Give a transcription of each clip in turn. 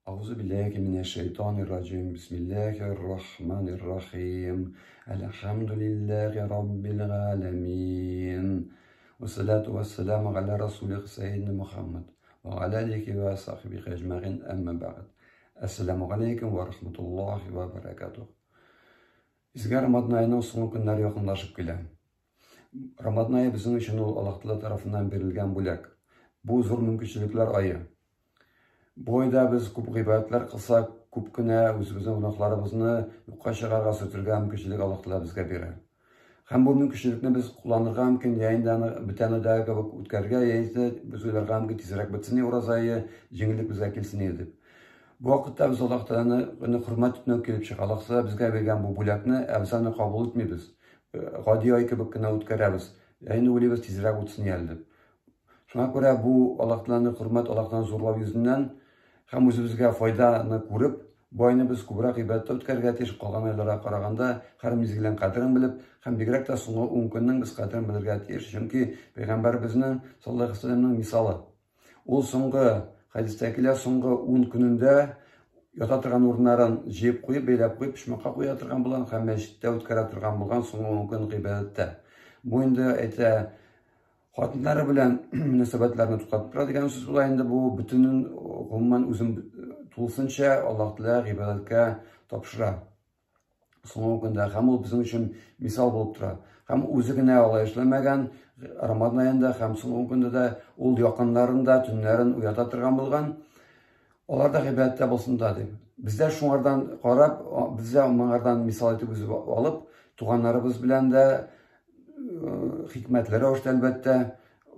Аузу биллахи минәш шайтанир раҗим. Бисмиллахир рахманир рахим. Әлхәмдүлилләһи раббил галәмин. Вассалату вассаламу аля расулих сәйидина Мухаммад ва аля алихи ва сахбихи әҗмәгин. Әмма бәгъд. Әссәламу алейкум ва рахматуллахи ва баракатух. Изге Рамадан аеның соңгы көннәре якынлашып килә. Рамадан ае безнең өчен ул Аллаһ Тәгалә тарафыннан бирелгән бүләк. Бу зур мөмкинчелекләр ае. Бу айда без күп гыйбадәтләр кылсак, күп кенә үзебезнең гөнаһларыбызны юкка чыгарга, сөртергә мөмкинчелек Аллаһ Тәгалә безгә бирә. Һәм бу мөмкинчелекне без кулланырга мөмкин, я инде аны бүтән айдагы кебек үткәрергә, яисә без уйларга мөмкин, тизрәк бетсен ураза ае, җиңеллек безгә килсен иде дип. Бу вакытта без Аллаһ Тәгаләне хөрмәт итмәү килеп чыга. Аллаһ Тәгалә безгә биргән бу бүләкне, ә без аны кабул итмибез. Гади ай кебек кенә үткәрәбез. Ә инде уйлыйбыз, тизрәк үтсен әле дип. Шуңа күрә бу Аллаһ Тәгаләне хөрмәт, Аллаһ Тәгаләне зурлау йөзеннән һәм үзебезгә файданы күреп, бу айны без күбрәк гыйбадәттә үткәрергә тиеш, калган айларга караганда һәр мизгелнең кадерен белеп, һәм бигрәк тә соңгы 10 көннең без кадерен белергә тиеш, чөнки пәйгамбәребезнең саллаллаһу алейһи ва сәлләмнең мисалы. Ул соңгы хәдистә килә, соңгы 10 көнендә ята торган урыннарын җыеп куеп, бәйләп куеп, почмакка куя торган булган һәм мәчеттә үткәрә торган булган соңгы 10 көн гыйбадәттә. Бу инде әйтә, хатыннары белән мөнәсәбәтләрне туктатып тора дигән сүз була инде бу бөтенен гомумән үзен тулысынча Аллаһ Тәгалә гыйбадәткә тапшыра. Соңгы көндә һәм ул безнең өчен мисал булып тора. Һәм үзе генә алай эшләмәгән, Рамадан аенда һәм соңгы көндә дә ул якыннарын да төннәрен уята торган булган. Алар да гыйбадәттә булсын да дип. Без дә шуңардан карап, без дә моңардан мисал итеп үзеп алып, туганнарыбыз белән дә хикмәтле рәвештә әлбәттә,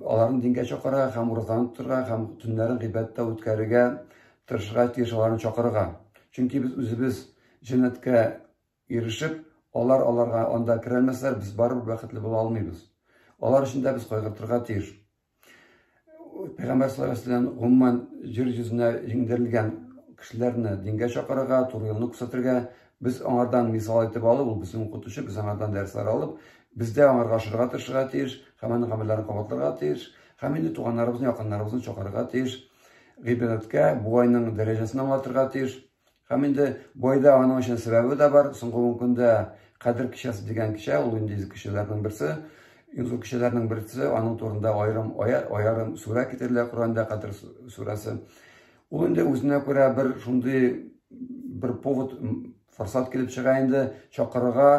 аларны дингә чакырырга һәм уразаны тотырга һәм төннәрен гыйбадәттә үткәрергә тырышырга тиеш, аларны чакырырга. Чөнки без үзебез җәннәткә ирешеп, алар аларга анда керәлмәсәләр, без барыбер бәхетле була алмыйбыз. Алар өчен дә без кайгыртырга тиеш. Пәйгамбәр саллаллаһу алейһи ва сәлләм гомумән җир йөзенә иңдерелгән кешеләрне дингә чакырырга, туры юлны күрсәтергә, без аңардан мисал итеп алып, ул безнең укытучы, без аңардан дәресләр алып, без дә аңарга ошарга тырышырга тиеш, һәм аның гамәлләрен кабатларга тиеш, һәм инде туганнарыбызны, якыннарыбызны чакырырга тиеш гыйбадәткә, бу айның дәрәҗәсен аңлатырга тиеш. Һәм инде бу айда аның өчен сәбәбе дә бар. Соңгы ун көндә Кадер кичәсе дигән кичә, ул инде изге кичәләрнең берсе, иң зур кичәләрнең берсе, аның турында аерым аят, аерым сүрә китерелә Коръәндә, Кадер сүрәсе. Ул инде үзенә күрә бер шундый бер повод, форсат килеп чыга инде чакырырга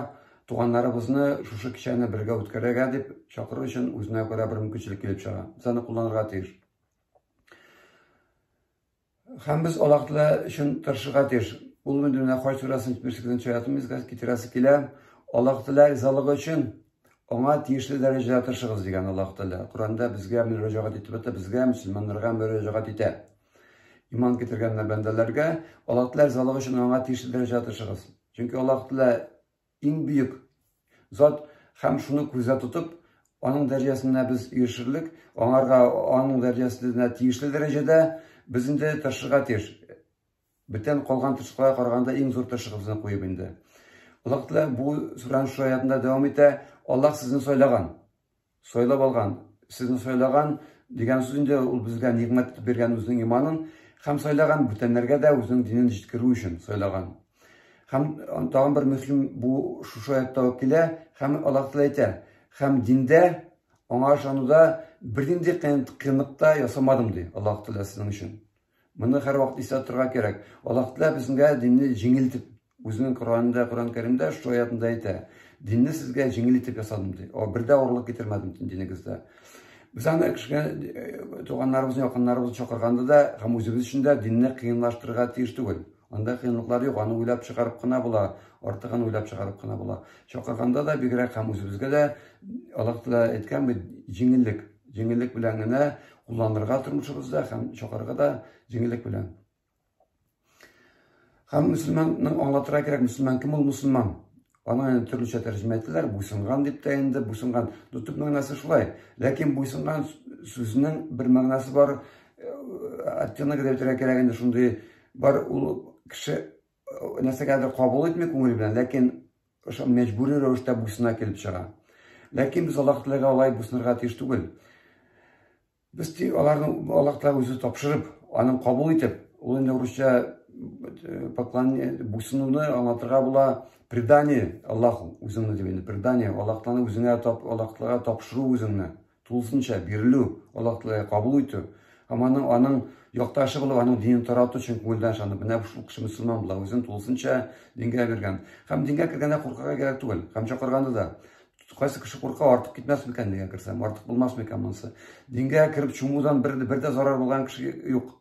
туганнарыбызны шушы кичәне бергә үткәрергә дип чакыру өчен үзенә күрә бер мөмкинчелек килеп чыга. Без аны кулланырга тиеш. Һәм без Аллаһ Тәгалә өчен тырышырга тиеш. Ул инде менә Хаҗ сүрәсенең 78 аятын безгә китерәсе килә. Аллаһ Тәгалә ризалыгы өчен аңа тиешле дәрәҗәдә тырышыгыз дигән Аллаһ Тәгалә. Коръәндә безгә мөрәҗәгать итеп әйтә, безгә мөселманнарга мөрәҗәгать итә. Иман китергәннәр бәндәләргә Аллаһ Тәгалә ризалыгы өчен аңа тиешле дәрәҗәдә тырышыгыз. Чөнки Аллаһ Тәгалә иң бөек зат һәм шуны күздә тотып, аның дәрәҗәсенә без ирешерлек, аңарга аның дәрәҗәсенә тиешле дәрәҗәдә без инде тырышырга тиеш. Бүтән калган тырышлыкларга караганда иң зур тырышлыгыбызны куеп инде. Аллаһ Тәгалә бу сүрәнең шушы аятында дәвам итә, Аллаһ сезне сайлаган. Сайлап алган, сезне сайлаган дигән сүз инде ул безгә нигъмәт итеп биргән үзенең иманын һәм сайлаган бүтәннәргә дә үзенең динен җиткерү өчен сайлаган. Һәм тагын бер мөһим бу шушы аятта ук килә, һәм Аллаһ Тәгалә әйтә, һәм диндә аңа ышануда бернинди кыенлык та ясамадым ди Аллаһ Тәгалә сезнең өчен. Моны һәрвакыт истә тотарга кирәк. Аллаһ Тәгалә безгә динне җиңел итеп Үзенең Коръәнендә, Коръән Кәримдә шушы аятында әйтә: "Динне сезгә җиңел итеп ясадым" ди. О, бер дә авырлык китермәдем динегездә. Без аны кешегә э, туганнарыбызны, якыннарыбызны чакырганда да һәм үзебез өчен дә динне кыенлаштырырга тиеш түгел. Анда кыенлыклар юк, аны уйлап чыгарып кына була, артыгын уйлап чыгарып кына була. Чакырганда да бигрәк һәм үзебезгә дә Аллаһ Тәгалә әйткән бит, җиңеллек, җиңеллек белән генә кулланырга тормышыбызда һәм чакырырга да җиңеллек белән. Һәм мөселманның аңлатырга кирәк, мөселман кем ул мөселман? Аны инде төрлечә тәрҗемә иттеләр, буйсынган дип тә инде, буйсынган. Ну, төп мәгънәсе шулай. Ләкин буйсынган сүзенең бер мәгънәсе бар, э, оттенок дип әйтергә кирәк инде шундый бар, ул кеше э, нәрсәгәдер кабул итми күңеле белән, ләкин ошо мәҗбүри рәвештә буйсына килеп чыга. Ләкин без Аллаһ Тәгаләгә алай буйсынырга тиеш түгел. Без тик аларны Аллаһ Тәгалә үзе тапшырып, аның кабул итеп, Ул инде урысча поклонение, буйсынуны аңлатырга була предание Аллаху, үзеңне дип инде предание, Аллаһ Тәгаләне үзеңә тап, Аллаһ Тәгаләгә тапшыру үзеңне, тулысынча бирелү, Аллаһ Тәгаләгә кабул итү һәм аның якташы булып, аның динен тарату өчен күңелдән ышанып, менә шул кеше мөселман була, үзен тулысынча дингә биргән. Һәм дингә кергәндә куркырга кирәк түгел, һәм чакырганда да. Кайсы кеше курка, артык китмәс микән дингә керсәм, артык булмас микән монысы. Дингә кереп чумудан бер дә зарар булган кеше юк.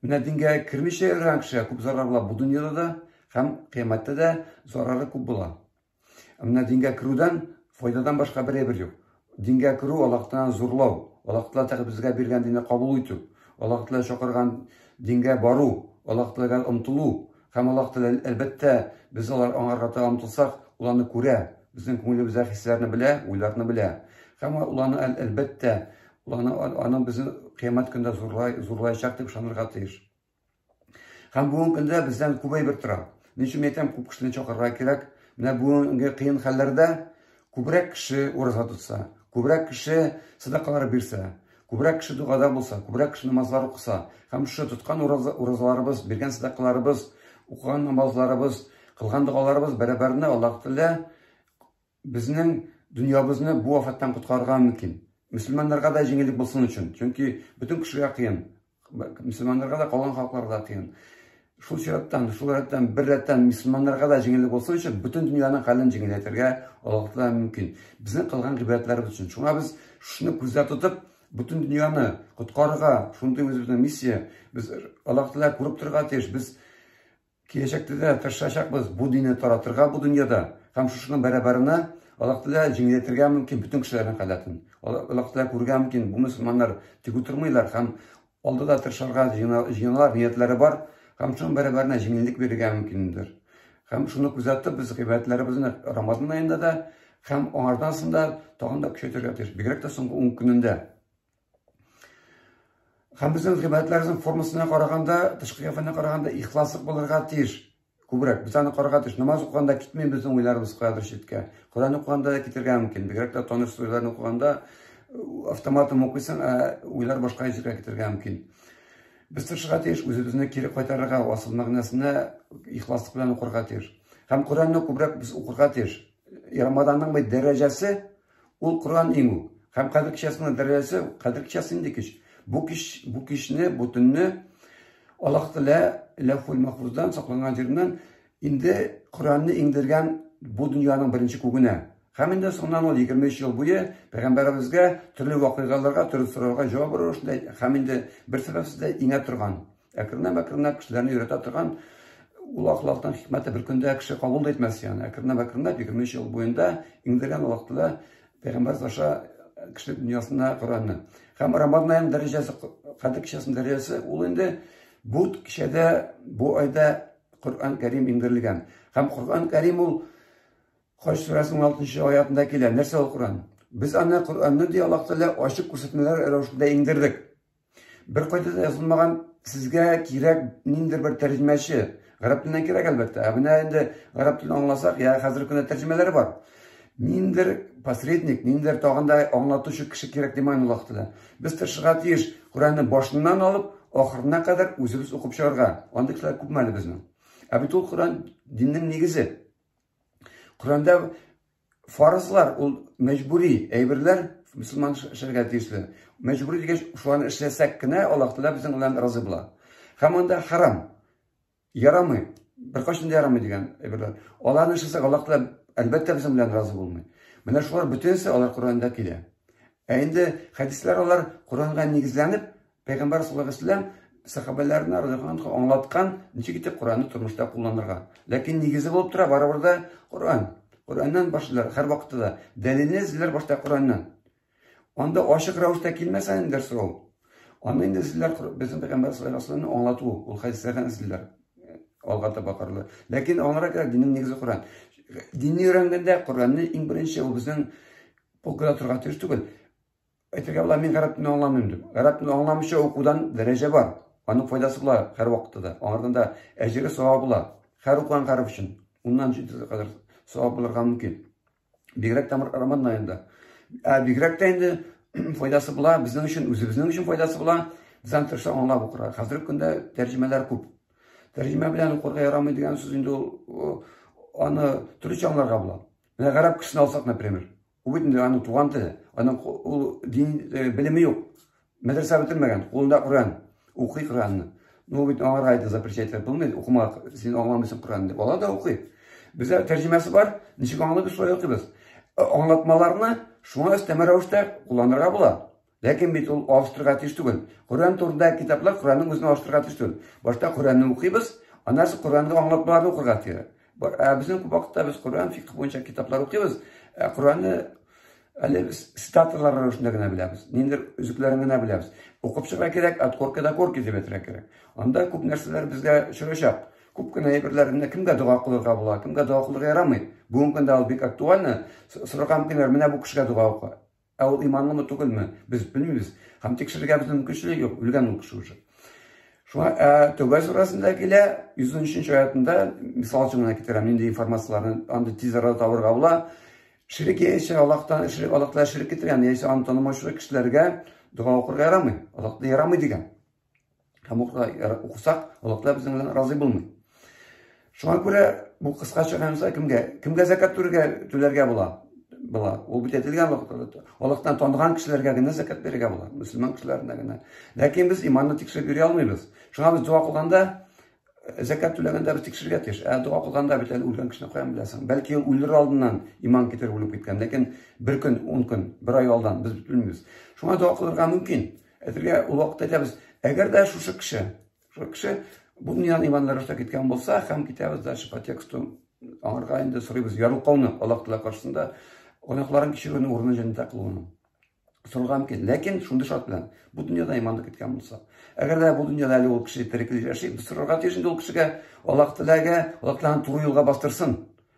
Менә дингә кермичә йөргән кешегә күп зарар була бу дөньяда да һәм кыямәттә дә зарары күп була. Ә менә дингә керүдән файдадан башка бер әйбер юк. Дингә керү Аллаһ Тәгаләне зурлау, Аллаһ Тәгалә тәкъдир безгә биргән динне кабул итү, Аллаһ Тәгалә чакырган дингә бару, Аллаһ Тәгаләгә омтылу һәм Аллаһ Тәгалә әлбәттә без алар аңарга таба омтылсак, ул аны күрә, безнең күңелебездә хисләрне белә, уйларны белә. Һәм ул аны әлбәттә ул аны, аны безне кыямәт көндә зурлай, зурлаячак дип ышанырга тиеш. Һәм бүгенге көндә бездән күп әйбер тора. Ни өчен мин әйтәм, күп кешене чакырырга кирәк. Менә бүгенге кыен хәлләрдә күбрәк кеше ураза тотса, күбрәк кеше садакалар бирсә, күбрәк кеше догада булса, күбрәк кеше намазлар укыса, һәм шушы тоткан уразаларыбыз, биргән садакаларыбыз, укыган намазларыбыз, кылган догаларыбыз бәрабәренә Аллаһ Тәгалә Безнең дөньябызны бу афәттән коткарырга мөмкин. Мөселманнарга да җиңеллек булсын өчен. Чөнки бөтен кешегә кыен. Мөселманнарга да, калган халыкларга да кыен. Шул чираттан, шул рәттән, бер рәттән мөселманнарга да җиңеллек булсын өчен бөтен дөньяның хәлен җиңеләйтергә Аллаһ Тәгалә мөмкин. Безнең кылган гыйбадәтләребез өчен. Шуңа без шуны күздә тотып, бөтен дөньяны коткарырга, шундый үзебезнең миссия, без Аллаһ Тәгалә күреп торырга тиеш. Без Киләчәктә дә тырышачакбыз бу динне таратырга бу дөньяда һәм шушының бәрабәренә Аллаһ Тәгалә җиңеләйтергә мөмкин бөтен кешеләрнең халәтен. Аллаһ Тәгалә күрергә мөмкин, бу мөселманнар тик утырмыйлар һәм алда да тырышырга җыеналар, ниятләре бар һәм шуның бәрабәренә җиңеллек бирергә мөмкиндер. Һәм шуны күзәтеп без гыйбадәтләребезне Рамазан аенда да һәм аңардан соң да тагын да көчәйтергә тиеш. Бигрәк тә соңгы 10 көнендә. Һәм безнең гыйбадәтләребезнең формасына караганда, тышкы кыяфәтенә караганда ихласлык булырга тиеш. Күбрәк без аны карарга тиеш. Намаз укыганда китми безнең уйларыбыз каядыр читкә. Коръән укыганда да китергә мөмкин. Бигрәк тә таныш сүзләрне укыганда автоматом укыйсың, ә уйлар башка җиргә китергә мөмкин. Без тырышырга тиеш үзебезне кире кайтарырга, асыл мәгънәсенә ихласлык белән укырга тиеш. Һәм Коръәнне күбрәк без укырга тиеш. Рамаданның бит дәрәҗәсе Ул Коръән иңү һәм Кадер кичәсенең дәрәҗәсе, Кадер кичәсе нинди кич? Бу кич, бу кичне, бу төнне Аллаһ Тәгалә Ләүхул Мәхфуздан сакланган җиреннән инде Коръәнне иңдергән бу дөньяның беренче күгенә. Һәм инде соңыннан ул 23 ел буе пәйгамбәребезгә төрле вакыйгаларга, төрле сорауларга җавап рәвешендә һәм инде бер сәбәпсез дә иңә торган. Әкренләп-әкренләп кешеләрне өйрәтә торган ул Аллаһтан хикмәте бер көндә кеше кабул да итмәс ягъни. Әкренләп-әкренләп 23 ел буенда иңдергән Аллаһ Тәгалә пәйгамбәр аша кешелек дөньясына Коръәнне. Һәм Рамазан аеның дәрәҗәсе, Кадер кичәсенең дәрәҗәсе ул инде бу кичәдә, бу айда Коръән Кәрим иңдерелгән. Һәм Коръән Кәрим ул Хаҗ сүрәсенең 6 аятында килә. Нәрсә ул Коръән? Без аны Коръәнне ди Аллаһ Тәгалә ачык күрсәтмәләр рәвешендә иңдердек. Бер кайда да язылмаган сезгә кирәк ниндидер бер тәрҗемәче. Гарәп теленнән кирәк әлбәттә. Ә менә инде гарәп телен аңласак, я хәзерге көндә тәрҗемәләр бар. Ниндидер посредник, ниндидер тагын да аңлатучы кеше кирәк димән Аллаһ Тәгалә. Без тырышырга тиеш Коръәнне башыннан алып ахырына кадәр үзебез укып чыгарга. Андый кешеләр күпме әле безнең? Ә бит ул Коръән диннең нигезе. Коръәндә фарызлар ул мәҗбүри әйберләр, мөселман эшләргә тиешле. Мәҗбүри дигәч, шуларны эшләсәк кенә Аллаһ Тәгалә безнең белән разый була. Һәм анда харам, ярамый, беркайчан да ярамый дигән әйберләр. Аларны эшләсәк, Аллаһ Тәгалә әлбәттә безнең белән разый булмый. Менә шулар бөтенесе алар Коръәндә килә. Ә инде хәдисләр алар Коръәнгә нигезләнеп, Пәйгамбәр саллаллаһу алейһи вәсәлләм сәхабәләренә радиаллаһу аңлаткан, ничек итеп Коръәнне тормышта кулланырга. Ләкин нигезе булып тора барыбер дә Коръән. Коръәннән башлыйлар һәрвакытта да. Дәлилне эзлиләр башта Коръәннән. Анда ачык рәвештә килмәсә инде сорау. Аны инде эзлиләр безнең пәйгамбәр саллаллаһу алейһи вәсәлләмне аңлату, ул хәдисләрдән эзлиләр. Алга таба карыла. Ләкин аңларга кирәк, диннең нигезе Коръән. Динне өйрәнгәндә Коръәнне иң беренче ул безнең полкада торырга тиеш түгел. Әйтергә була, мин гарәп телен аңламыйм дип. Гарәп телен аңламыйча укудан дәрәҗә бар. Аның файдасы була һәрвакытта да. Аңардан да әҗере савабы була. Һәр укыган хәреф өчен уннан җидегә кадәр савап булырга мөмкин. Бигрәк тә Рамазан аенда. Ә бигрәк тә инде файдасы була безнең өчен, үзебезнең өчен файдасы була. Без аны тырышып аңлап укырга. Хәзерге көндә тәрҗемәләр күп. Тәрҗемә белән укырга ярамый дигән сүз инде ул аны төрлечә аңларга була. Менә гарәп кешесен алсак, например, ул бит инде аның туган теле, аның ул дин белеме юк. Мәдрәсә бетермәгән, кулында Коръән, укый Коръәнне. Ну бит аңарга әйтә запрещать итеп булмый, укыма, син аңламыйсың Коръәнне дип. Ала да укый. Бездә тәрҗемәсе бар, ничек аңлыйбыз, шулай укыйбыз. Аңлатмаларны шуңа өстәмә рәвештә кулланырга була. Ләкин бит ул алыштырырга тиеш түгел. Коръән турында китаплар Коръәннең үзен алыштырырга тиеш түгел. Башта Коръәнне укыйбыз, аннан соң Коръәнгә аңлатмаларны укырга кирәк. Ә безнең күп вакытта без Коръән фикх буенча китаплар укыйбыз, ә Коръәнне әле без цитаталар рәвешендә генә беләбез. Ниндидер өзекләрен генә беләбез. Укып чыгарга кирәк, от корки до корки дип әйтергә кирәк. Анда күп нәрсәләр безгә очрачак. Күп кенә әйберләр, менә кемгә дога кылырга була, кемгә дога кылырга ярамый. Бүгенге көндә ул бик актуально. Сорарга мөмкиннәр, менә бу кешегә дога укы. Ә ул иманлымы түгелме? Без белмибез. Һәм тикшерергә безнең мөмкинчелек юк, үлгән ул кеше уже. Шуңа ә, Тәүбә сүрәсендә килә, 113 аятында, мисал өчен генә китерәм, нинди информацияләрне анда тиз арада табырга була. Ширек яисә Аллаһтан ширек Аллаһ ширек китергән, яисә аны танымаучы кешеләргә дога укырга ярамый. Аллаһ ярамый дигән. Һәм укысак, Аллаһ Тәгалә безнең белән разый булмый. Шуңа күрә бу кыскача гына кемгә? Кемгә закат түләргә түләргә була? Була. Ул бит әйтелгән вакытта. Аллаһтан таныган кешеләргә генә закат бирергә була, мөселман кешеләренә генә. Ләкин без иманны тикшереп йөри алмыйбыз. Шуңа без дога кылганда закат түләгәндә без тикшерергә тиеш. Ә дога кылганда бит әле үлгән кешене каян беләсең? Бәлки ул үлер алдыннан иман китереп үлеп киткән, ләкин бер көн, ун көн, бер ай алдан без бит белмибез. Шуңа дога кылырга мөмкин. Әйтергә ул вакытта әйтәбез, әгәр дә шушы кеше, шушы кеше бу дөньядан иманлы рәвештә киткән булса, һәм китәбез дальше по тексту, аңарга инде сорыйбыз ярлыкауны Аллаһ Тәгалә каршысында, гөнаһларын кичерүне, урыны җәннәттә кылуны. Сорарга мөмкин. Ләкин шундый шарт белән, бу дөньяда иманлы киткән булса. Әгәр дә бу дөньяда әле ул кеше терекле яши, без сорарга тиеш инде ул кешегә Аллаһ Тәгаләгә, Аллаһ Тәгаләне туры юлга бастырсын.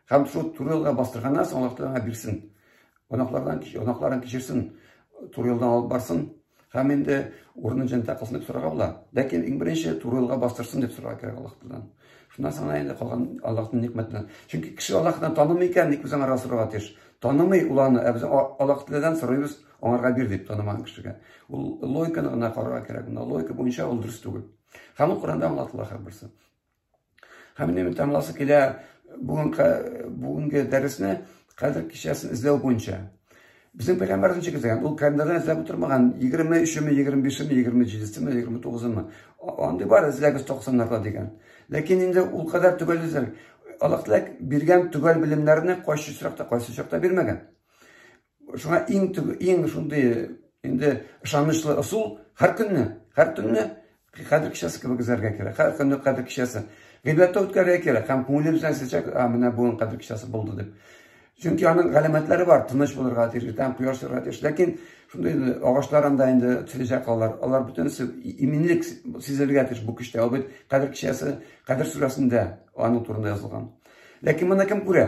Һәм шул туры юлга бастырганнан соң Аллаһ Тәгалә бирсен. Гөнаһлардан гөнаһларын кичерсен, туры юлдан алып барсын һәм инде урынын җәннәттә кылсын дип сорарга була. Ләкин иң беренче туры юлга бастырсын дип сорарга кирәк Аллаһ Тәгаләдән. Шуннан соң инде калган Аллаһның никмәтеннән. Чөнки кеше Аллаһтан танымый икән, ник без аңарга сорарга тиеш? Танымый ул аны, ә без Аллаһ Тәгаләдән сорыйбыз, аңарга бир дип танымаган кешегә. Ул логиканы гына карарга кирәк. Монда логика буенча ул дөрес түгел. Һәм ул Коръәндә аңлатыла һәрберсе. Һәм инде тәмамласы килә бүгенге бүгенге дәресне кадер кичәсен эзләү буенча. Безнең пәйгамбәр ничек эзләгән? Ул календарьдан эзләп утырмаган, 23-ме, 25-ме, 27-семе, 29-ымы. Андый бар, эзләгез 90-нарда дигән. Ләкин инде ул кадәр төгәл эзләр. Аллаһ Тәгалә биргән төгәл белемнәрне кайсы очракта, кайсы очракта бирмәгән. Шуңа иң иң шундый инде ышанычлы ысул һәр көнне, һәр төнне кадер кичәсе кебек эзләргә кирәк. Һәр көнне кадер кичәсе. Гыйбадәттә үткәрергә кирәк һәм күңелебездән сизәчәк, а менә бүген кадер кичәсе булды дип. Чөнки аның галәмәтләре бар, тыныч булырга тиеш, иртән кояш чыгарга тиеш. Ләкин шундый агачлар анда инде төзеләчәк алар. Алар бөтенесе иминлек сизелергә тиеш бу көчтә. Ул бит кадер кичәсе, кадер сүрәсендә аның турында язылган. Ләкин моны кем күрә?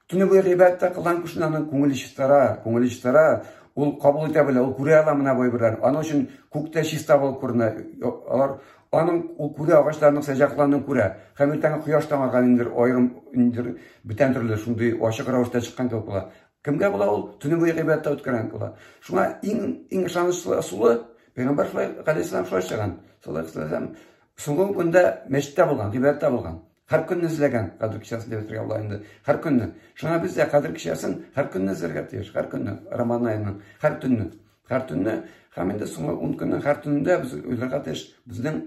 Төне буе гыйбадәттә кылган кешенең аның күңеле чистара, күңеле чистара, ул кабул итә белә, ул күрә ала менә бу әйберләрне. Аның өчен күк тә чиста булып күренә. Алар аның ул күрә агачларның сәҗәкләрен күрә. Һәм иртәнге кояш та аңарга ниндидер аерым ниндидер бүтән төрле шундый ачык рәвештә чыккан кебек була. Кемгә була ул? Төне буе гыйбадәттә үткәргән була. Шуңа иң иң ышанычлы ысулы Пәйгамбәр шулай галәйһиссәлам шулай эшләгән. Саллаллаһу алейһи вәсәлләм соңгы көндә мәчеттә булган, гыйбадәттә булган. Һәр көнне эзләгән кадер кичәсен дип әйтергә була инде. Һәр көнне. Шуңа без дә кадер кичәсен һәр көнне эзләргә тиеш. Һәр көнне, Рамазан аеның һәр төнне. Һәр төнне һәм инде соңгы 10 көннең һәр төнендә без уйларга тиеш, безнең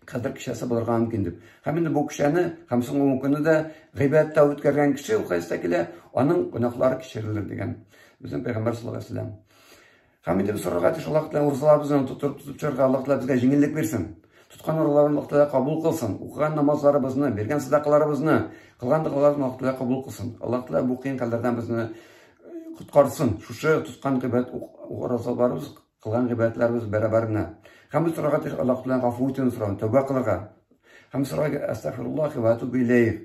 кадер кичәсе булырга мөмкин дип. Һәм инде бу кичәне һәм соңгы 10 көнне дә гыйбадәттә үткәргән кеше ул хәдистә килә, аның гөнаһлары кичерелер дигән. Безнең пәйгамбәр саллаллаһу алейһи вәсәлләм. Һәм инде без сорарга тиеш, Аллаһ Тәгалә уразаларыбызны тотып тотып чыгарга Аллаһ Тәгалә безгә җиңеллек бирсен. Тоткан уразаларыбызны Аллаһ Тәгалә кабул кылсын. Укыган намазларыбызны, биргән садакаларыбызны, кылган догаларыбызны Аллаһ Тәгалә кабул кылсын. Аллаһ Тәгалә бу кыен хәлләрдән безне коткарсын. Шушы тоткан гыйбадәт уразаларыбыз, кылган гыйбадәтләребез бәрабәренә. Һәм без сорарга тиеш Аллаһ Тәгаләдән гафу итүен сорау, тәүбә кылырга. Һәм сорарга әстәгъфируллаһ ва атубу иләйх.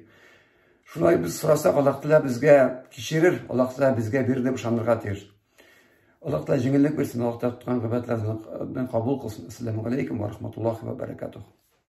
Шулай без сорасак, Аллаһ Тәгалә безгә кичерер, Аллаһ Тәгалә безгә бирер дип ышанырга тиеш. Аллаһ Тәгалә җиңеллек бирсен, Аллаһ Тәгалә тоткан гыйбадәтләрне кабул кылсын. Ассаламу алейкум ва рахматуллахи ва баракатух.